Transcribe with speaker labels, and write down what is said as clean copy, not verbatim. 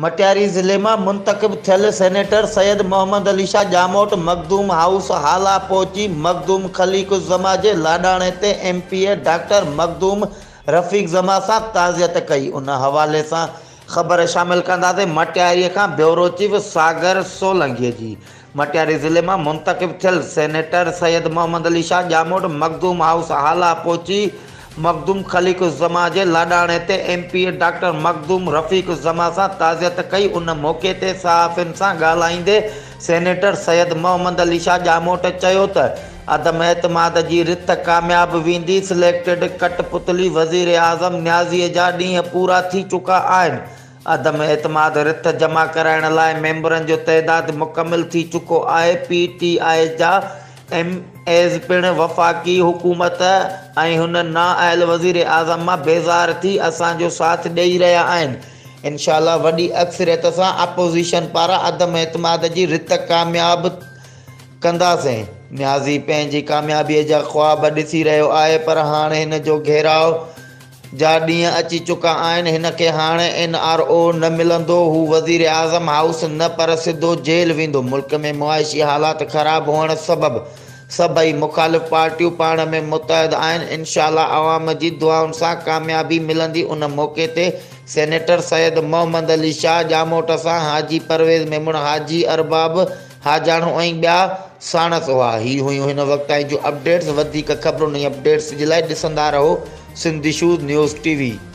Speaker 1: مٽياري ضلعي مان منتخب ٿيل سينيٽر سيد محمد علي شاهه ڄاموٽ مخدوم هائوس هالا پهچي مخدوم خليق الزمان جي لاڏاڻي تي M P A doctor Makhdoom Rafiq Zaman سان تعزيت ڪئي. ان حوالي سان خبر شامل ڪنداسين مٽياري کان بيورو چيف ساگر سولنگي جي. مٽياري ضلعي مان منتخب ٿيل سينيٽر سيد محمد علي شاهه ڄاموٽ مخدوم هائوس هالا پهچي مخدوم خليق الزمان جي لاڏاڻي تي M P A doctor Makhdoom Rafiq Zaman سان تعزيت ڪئي. ان موقعي تي صحافين سان ڳالهائيندي سينيٽر سيد محمد علي شاهه ڄاموٽ چيو ته عدم اعتماد جي رٿ ڪامياب ويندي، سليڪٽڊ ڪٺ پتلي وزيراعظم نيازي جا ڏينهن پورا ٿي چڪا آهن، عدم اعتماد رٿ جمع ڪرائڻ لاء ميمبرن جو تعداد مڪمل ٿي چڪو آهي، پي ٽي آء جا ايم ايز پڻ وفاقي حڪومت ۽ هن نااهل وزيراعظم مان بيزار ٿي اسان جو ساٿ ڏئي رهيا آهن، انشاء الله وڏي اڪثريت سان اپوزيشن پاران عدم اعتماد جي رٿ ڪامياب ڪنداسين. نيازي پنهنجي ڪاميابي جا خواب ڏسي رهيو آهي پر هاڻ هن جو گهيراء جا ڏينهن اچي چڪا آهن، هن کي هاڻ اين آر او نه ملندو، هو وزيراعظم هائوس نه پر سڌو جيل ويندو، ملڪ ۾ معاشي حالات خراب هئڻ سبب سڀئي مخالف پارٽيون پاڻ ۾ متحد آهن، انشاء الله عوام جي دعائن سان ڪاميابي ملندي، ان موقعي تي سينيٽر سيد محمد علي شاهه ڄاموٽ سان حاجي پرويز ميمڻ، حاجي ارباب حاجاڻو ۽ ٻيا ساڻس هئا. هي هيون هن وقت تائين جون اپڊيٽس، وڌيڪ خبرن ۽ اپڊيٽس جي لاء ڏسندا رهو Sindh issues news T V.